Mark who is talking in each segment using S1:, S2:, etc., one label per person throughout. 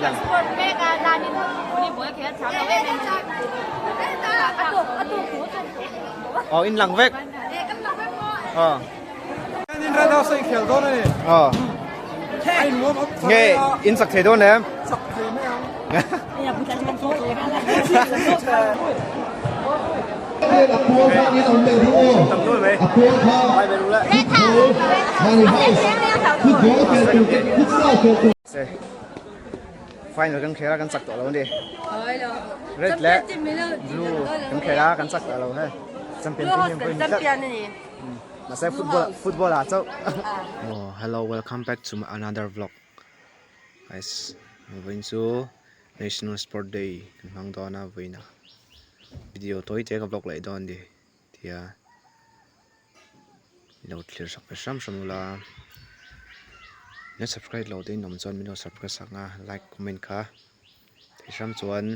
S1: lang. Oh, in lang vek. Oh.
S2: In red house in khel dawn ani.
S1: Oh. Nge in sak thei dawn em?
S2: Sak thei mai ang.
S1: Final kan khel a kan chak tawh lo ani. Red leh blue kan khel a kan chak tawh lo he. Champion team hian pawhin tlat. Mahse football football ah chauh.
S3: Oh hello welcome back to my another vlog guys vawiin chu national sport day kan hmang dawn a vawiin ah video tawi te ka vlog leh dawn a ni tia lo thlir sak ve hram hram ula min subscribe lo te in awm chuan min lo subscribe sak a like comment kha theih hram chuan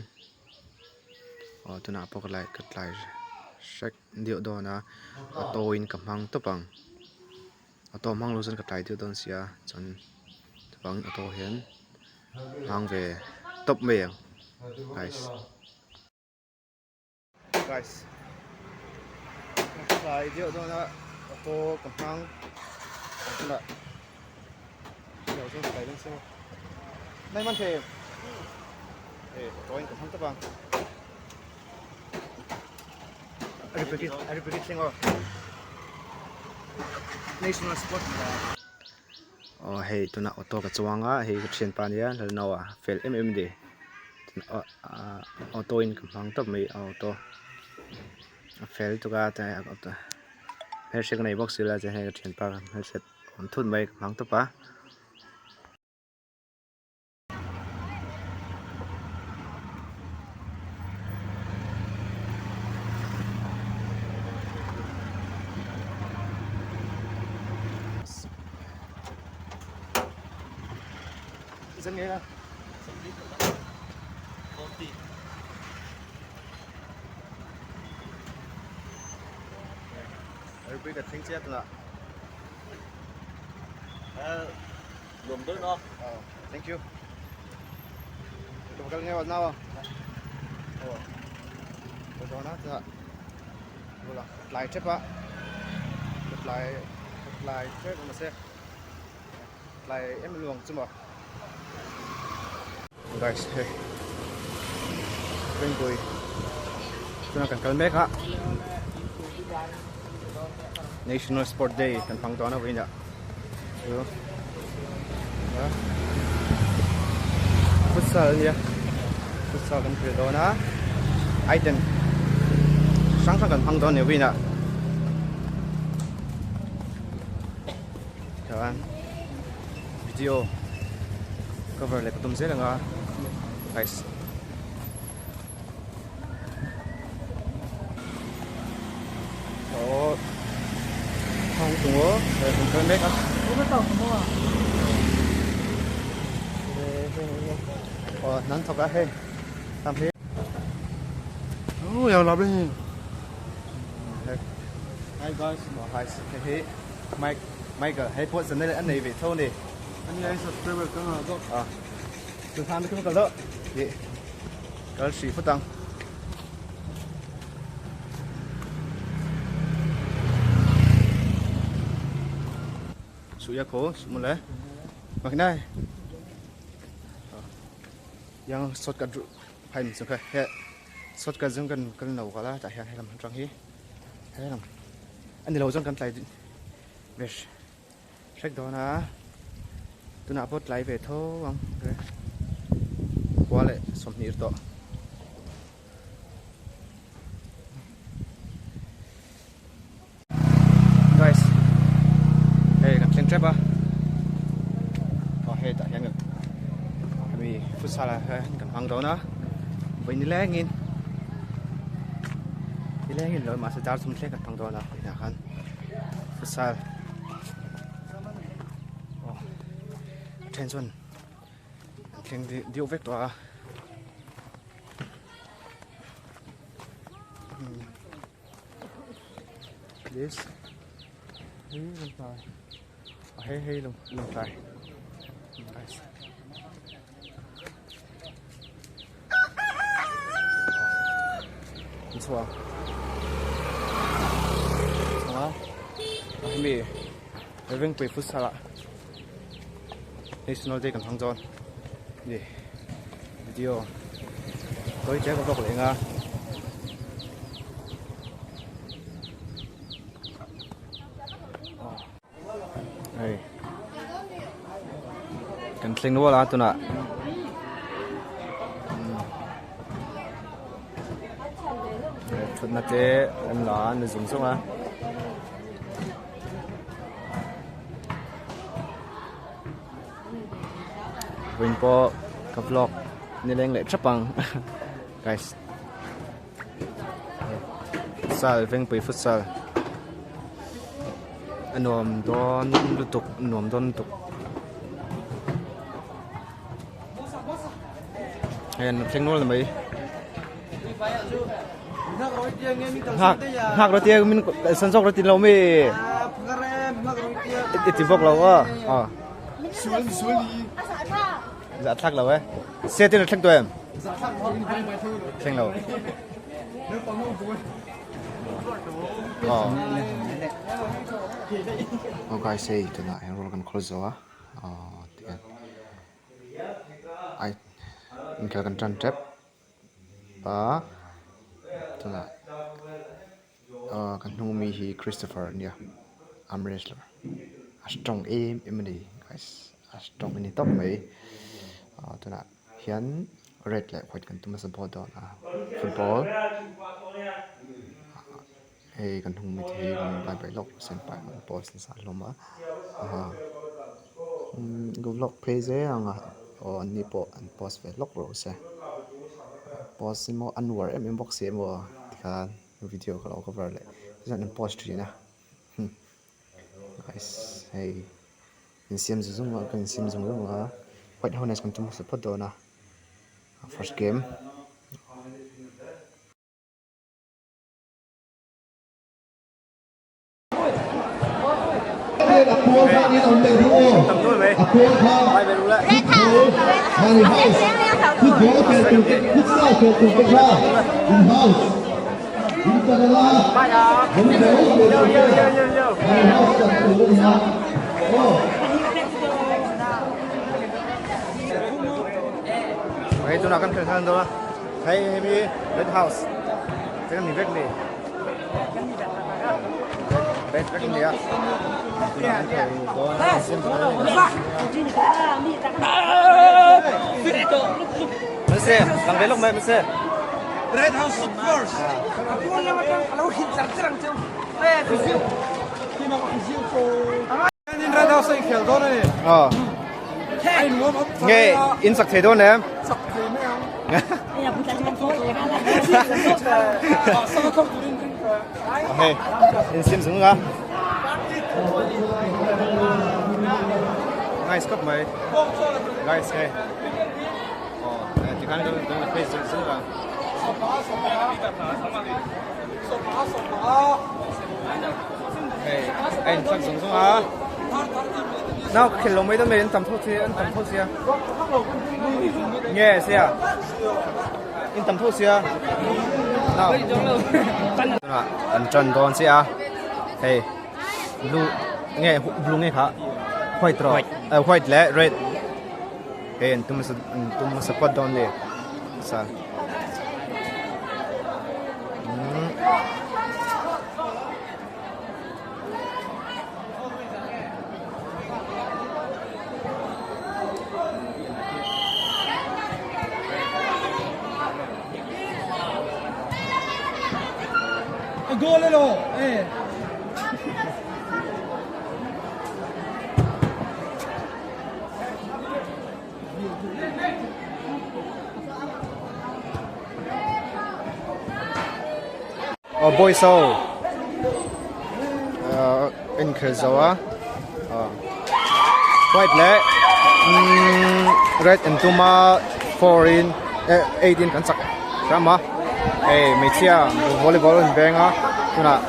S3: aw tunah pawh ka like ka tlai hrek deuh dawn a auto in ka hmang tawp ang auto hmang lo chuan ka tlai deuh dawn sia chuan chuvangin auto hian hmang ve tawp mai ang guys.
S1: Guys ka tlai deuh dawn a auto ka hmang tunah lo chuan ka tlai dawn sia maw nai man thei em eh auto in ka hmang tawp ang.
S3: Aw hei tunah auto ka chuang a hei ka thianpa ania Lalnaua fel em em a ni auto in ka hmang tawp mai a auto a fel tuk a hmelhriat ka nei bawk si lo a chuan hei ka thianpa hmelhriat awm thut mai ka hmang tawp a.
S1: Thank you. Kal nghe nào Tlai tep a tlai tlai tep a mahse tlai em luang chu maw guys hei Ringpui tunah kan kal mek a National Sport Day kan hmang dawn a vawiinah chu futsal ania futsal kan khel dawn a item hrang hrang kan hmang dawn a ni vawiinah chuan video cover leh ka tum zel ang a guys.
S2: Hi guys.
S1: Hi hei Mike Michael hei pawh channel an nei ve tho a ni.
S2: Ani ai subscriber ka ngah zawk.
S1: A chu hlan te kal deuh ih kal hrih phawt ang. Suya kho mawle maknai yang shortcut phai mi chu kha he shortcut zawng kan kal lo kal a tah hian helam atang hi helam ani lo zawng kan tlai ve hrek dawn a tunah pawh tlai ve tho ang khua leh 20 tawh. Guys hei kan thleng tep a aw hei tah hian hemi futsal ah hian kan hmang dawn a vawi nilengin nilengin lo mahse dar thum thleng kan hmang dawn a inah khan futsal aw a then chuan an thleng deuh vek tawh a. This hei lung tlai a hei hei lung lung tlai nice. chho ang chho a hemi Rengpui futsal ah National Day kan hmang dawn ni video tawi tlem a vlog leh eng a. Hei kan thleng rual a tunah thutna te an la a ni zung zung a. Vawiin pawh ka vlog nileng leh thap ang guys. Futsal vengpui futsal a nuam dawn lutuk a nuam dawn lutuk hei an thleng nual mai nghak nghak rawh tia min san zawk rawh ti lo mi i ti bawk lo a Zahthlak lo e. Sia tin a thleng tu em? Thleng lo. Oh.
S3: Oh guys hei tunah hian roll kan khawl zo a oh tihian ai inkhel kan tan tep a tunah ah kan hnung mi hi Christopher a nia arm wrestler a strong em em a ni guys a strong a ni tawp mai ah tunah hian red leh white kan tum nasa bawk dawn a football hei kan hnung mi te hi rawn bai bai lawk senpai an post nasa hlawm a ah vlog phei zel ang a aw an ni pawh an post ve hlawk rawh se post emaw an uar em em bawk si emaw tikhan video ka lo cover leh chuan an post thin a guys hei insiam zung zung a ka insiam zung zung a white house kan tum hmasa phawt dawn a first game.
S1: Hei tunah kan khelh hlan dawn a hei hemi red house te kan ni vek ni red vek ni a tunah kan khelh dawn a Mase lang ve lawk mai mase
S2: Red house first. In Red House a inkhel dawn a ni.
S1: Aw.
S2: A in warm up
S1: Nge in sak thei dawn em?
S2: Sak thei mai ang.
S1: Hei in sim zung a. Nice khawp mai. Guys hei. Aw tikhan kan kan face zung zung a. Hei a in thlak zung zung a. Nau ka khel lo mai dawn mai an tam tho sia an tam tho sia. Nge sia. In tam tho sia. Nau. An tan dawn sia. Hei blue nge blue nge kha white ro white leh red. Hei an tum an tum hmasa phawt dawn ni sa.
S2: A goal elo eh.
S1: Aw boys ho ahh inkhelh zo a ah white leh umm red an tum a four in eh eight in kan chak hram a hei hmeichhia volleyball an beng a tunah.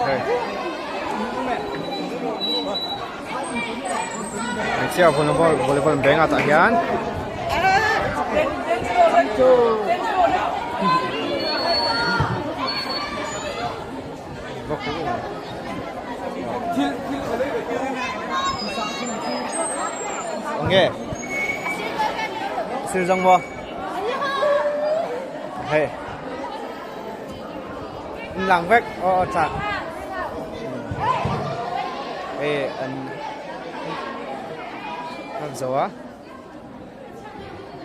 S1: Hei. Hmeichhia volleyball volleyball an beng a tah hian. Nge. Sir jang mo. Hei. Lang vek o chak. Hei an an zo a.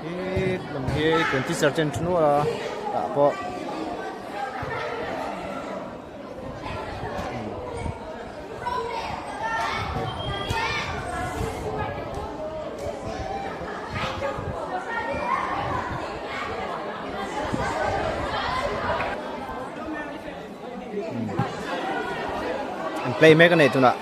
S1: Hi lam hi kan teacher ten thu a tah pawh. An play mek a nei tunah.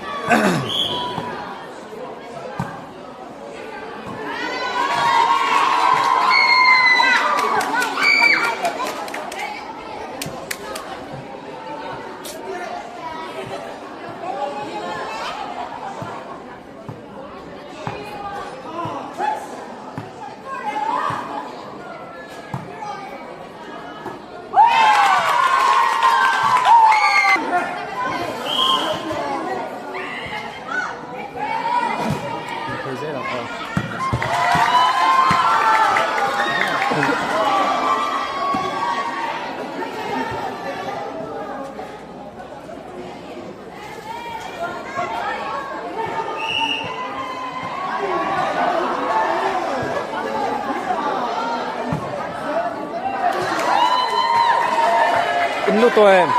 S1: In lut tawh em?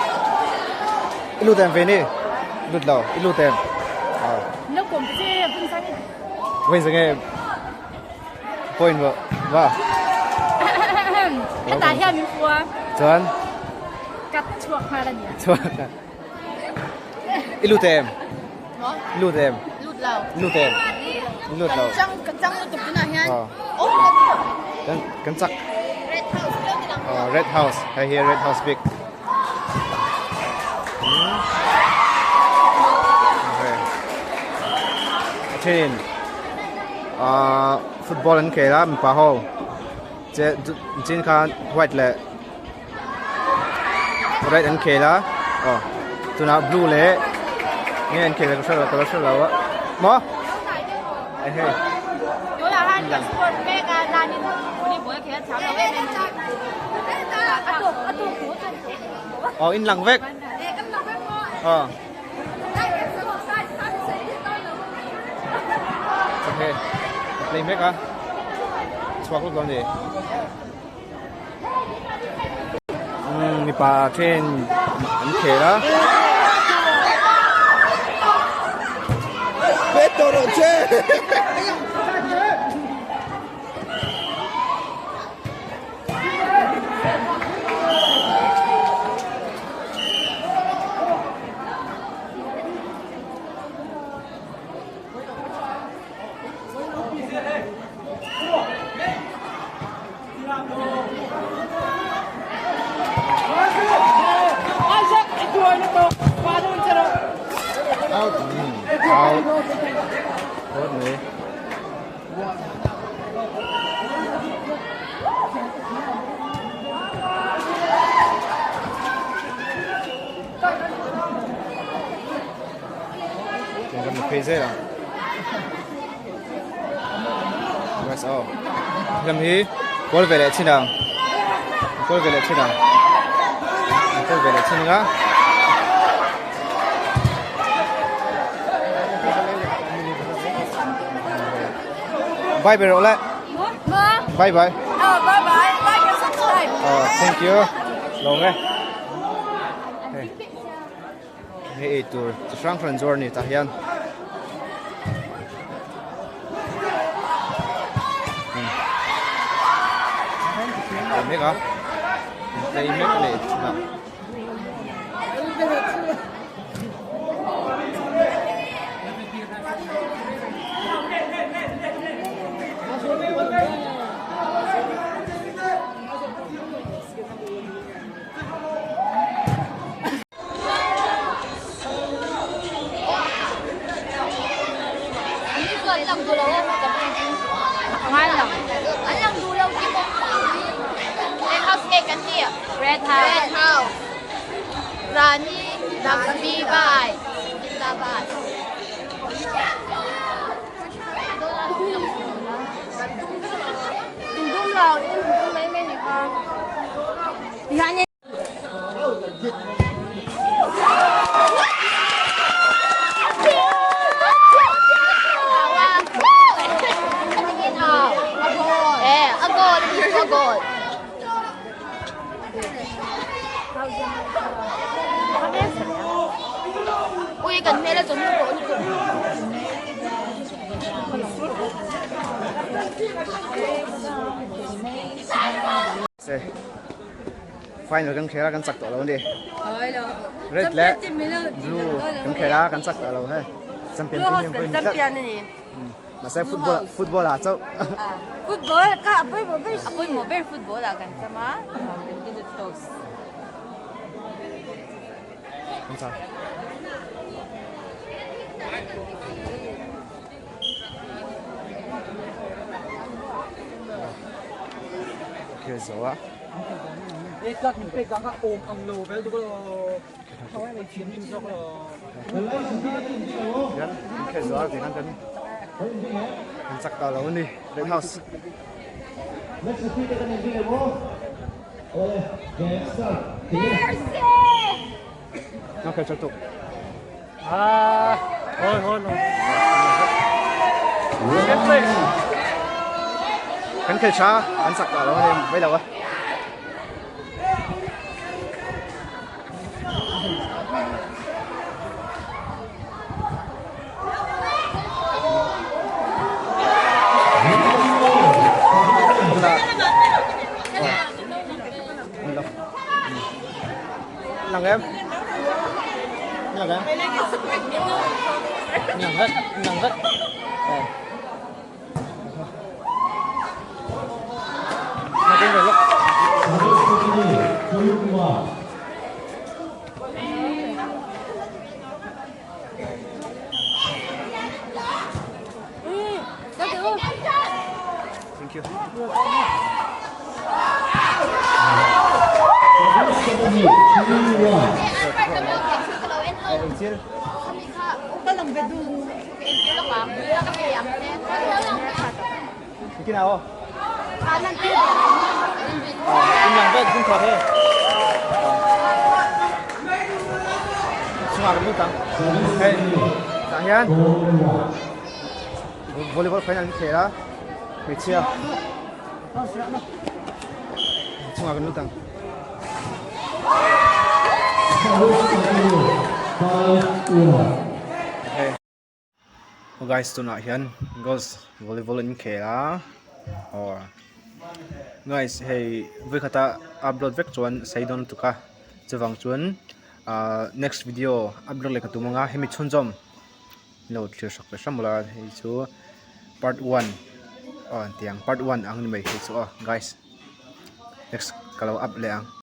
S1: I lut em ve ni? Lut lo, i lut em? Vawiin zange point va va.
S4: Hetah hian min pua.
S1: Chuan?
S4: Kat chhuak nghal a nia.
S1: Chhuak nghal. I lut em?
S4: Maw?
S1: I lut em?
S4: Lut lo.
S1: I lut em? I lut lo.
S4: Kan chang kan chang lutuk tunah hian.
S1: Oh kan kan chak.
S4: Red House lo ti lang.
S1: Oh Red House. Hei hi Red House bik. A thenin ah football an khel a mipa ho che chin khan white leh red an khel a aw tunah blue leh nge an khel ka hre lo ka la hre lo a maw hei. Aw in lang vek aw ok play mek a chhuak lawk dawn ni mipa then an khel a. Out. Out. Tốt này. Phê dễ à? USO. Lam hi kawl ve leh chin ang. Kawl ve leh chin ang. Kawl ve leh chin anga. Bye bye rawh le. Bye bye.
S4: Oh, bye bye. Like and subscribe.
S1: Oh, thank you. Lo nge. Hey. Hei ei tur chi hrang hrang zuar a ni tah hian play mek a play mek a ni chhunah.
S4: Nge kan tih? Red House. Red House. Rani Lakshmi Bai. Zindabad.
S1: Final kan khel a kan chak tawh lo a ni. Red leh blue kan khel a kan chak tawh lo hei. Champion team hi an pawimawh tlat. Mahse football football ah chauh.
S4: Football ka a pawimawh ber a pawimawh ber football ah kan cham a.
S1: Kan cham. Khel zo a. Hian khel zo a tihian kan kan chak ta lo a ni Red House. Nó khel cho tục.
S2: À, thôi thôi rồi.
S1: Kan khel tha an chak tawh lo a ni mai lo a. Lang em. Lang em. Lang vek, lang vek. Thank you. Cái nào không? Im lặng vậy cũng thật thôi. Chunga kan lut ang. Hei tah hian volleyball final an khel a hmeichhia chungah kan lut ang.
S3: Aw guys tunah hian girls volleyball an inkhel a aw guys hei vawikhata upload vek chuan sei dawn lutuk a chuvang chuan ahh next video upload leh ka tum ang a hemi chhunzawm lo thlir sak ve hram ula hei chu part one aw tiang part one ang ni mai hei chu aw guys next ka lo up leh ang.